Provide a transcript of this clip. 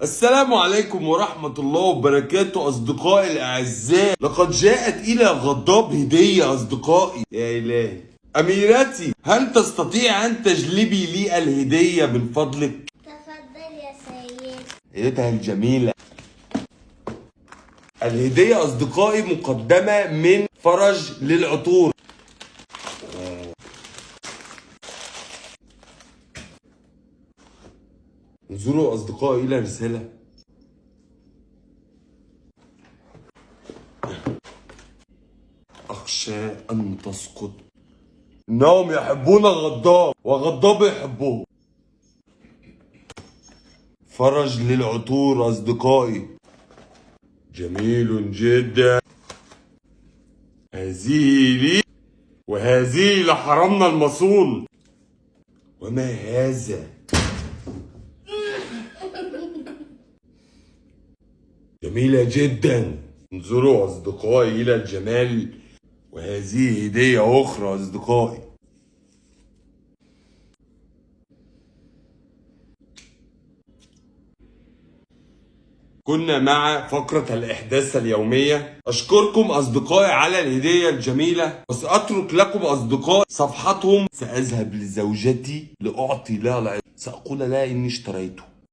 السلام عليكم ورحمة الله وبركاته أصدقائي الأعزاء. لقد جاءت إلى غضاب هدية أصدقائي. يا إلهي، أميرتي هل تستطيع أن تجلبي لي الهدية من فضلك؟ تفضل يا سيد. سيدتها الجميلة، الهدية أصدقائي مقدمة من فرج للعطور. انظروا أصدقائي إلى رسالة. أخشى أن تسقط. إنهم يحبون غضاب وغضاب يحبهم. فرج للعطور أصدقائي، جميل جدا. هذه لي وهذه لحرمنا المصون. وما هذا؟ جميلة جدا. انظروا أصدقائي إلى الجمال. وهذه هدية أخرى أصدقائي. كنا مع فقرة الإحداث اليومية. أشكركم أصدقائي على الهدية الجميلة، وسأترك لكم أصدقائي صفحتهم. سأذهب لزوجتي لأعطي لها سأقول لها إني اشتريته.